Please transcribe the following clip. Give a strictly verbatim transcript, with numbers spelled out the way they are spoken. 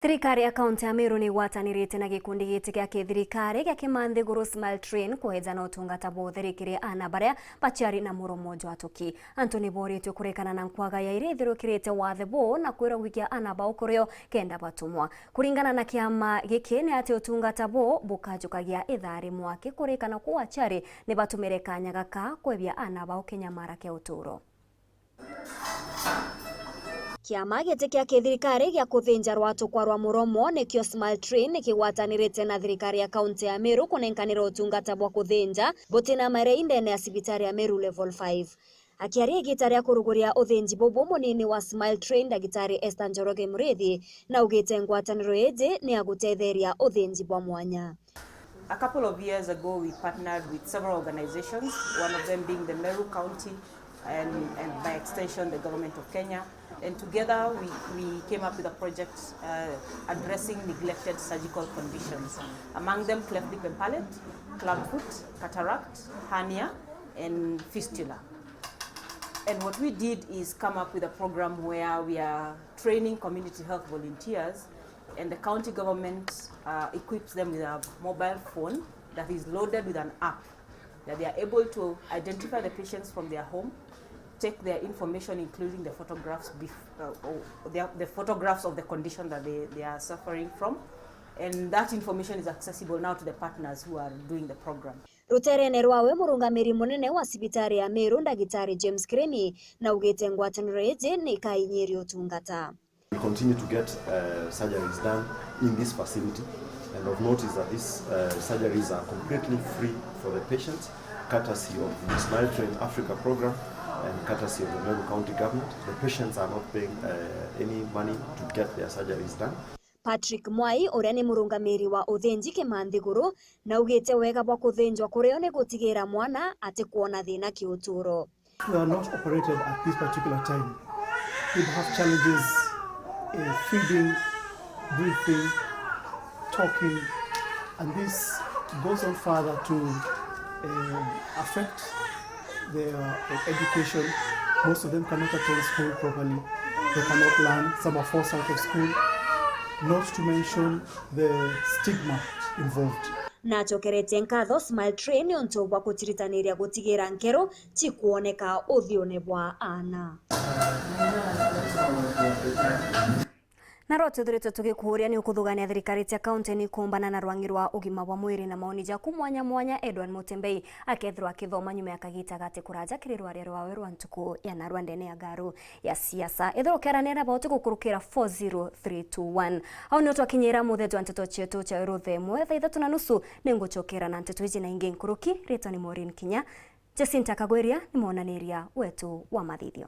Thirikari ya kaunti ya Meru ni igwatanirite na gikundi giti gia kithirikari gia Kimanthiguru Smile Train kweja na utungata bwa utheri kiri aana baria baciari na muromo jwatuki. Antu ni boritwe kurekana na nkwaga ya iria ithirukirite wathe buu na kwirwa gwikia aana bao kurio kenda batumwa. Kuringana na kiama giki ni ati utungata buu bukajukagia ithaa rimwe aki kurikana kuu aciari ni batumire kanya gaka kwebia aana bao kinyamara kia uturo. Kiama giti kia kithirikari gia kuthinja rwatukwa rwa muromo nikio Smile Train ni kigwatanirite na thirikari ya kaunti ya Meru kunenkanira utungata bwa kuthinja butina maire indene ya cibitari ya Meru Level five. Akiaria igita ria kuruguria uthinji bubu, munini wa Smile Train, Ndagitari Esther Njoroge Muriithi, naugite ngwataniro iji ni ya gutetheria uthinji bwa mwanya. A couple of years ago, we partnered with several organizations, one of them being the Meru County and, and by extension the government of Kenya. And together we, we came up with a project uh, addressing neglected surgical conditions, among them cleft lip and palate, clubfoot, cataract, hernia, and fistula. And what we did is come up with a program where we are training community health volunteers, and the county government uh, equips them with a mobile phone that is loaded with an app that they are able to identify the patients from their home, take their information, including the photographs, bef- uh, or their, the photographs of the condition that they, they are suffering from, and that information is accessible now to the partners who are doing the program. Ruterene rwawe, murungamiri munene wa cibitari ya Meru, Ndagitari James Kirimi, naugite ngwataniro iji ni ikainyiria utungata. We continue to get uh, surgeries done in this facility, and of note is that these uh, surgeries are completely free for the patients, courtesy of the Smile Train Africa program and courtesy of the Meru County government. The patients are not paying uh, any money to get their surgeries done. Patrick Mwai, uria ni murungamiri wa uthinji Kimanthiguru, naugite wega bwa kuthinjwa kurio ni gutigira mwana atikwona thina kiuturo. They are not operated at this particular time. They have challenges in feeding, breathing, talking, and this goes on further to uh, affect their uh, education. Most of them cannot attend school properly. They cannot learn. Some are forced out of school. Not to mention the stigma involved. Nacokeretie nkatho Smile Train niuntu bwa kuciritaniria gutigira nkero cikwoneka uthiune bwa aana. Na rwa twithiritwe tugikuuria, ni ukuthugania thirikari cia kaunti ni kuumbana na rwang'i rwa ugima bwa mwiri? Na maoni jaku mwanya mwanya, Edward Mutembei akethirwa akithoma nyuma ya kagita gati kuraja kiri rwaria rwawe rwa ntuku ya narua ndene ya ngaru ya siasa. Ethirwa ukiaranira bauti gukurukira four zero three two one. Au nio twakinyira muthia jwa nteto cietu cia rutha imwe thaa ithatu na nusu. Ni ngucokera na nteto iji na ingi nkuruki. Ritwa ni Maureen Kinya. Jacinta Kagweria ni mwonaniria wetu wa mathithio.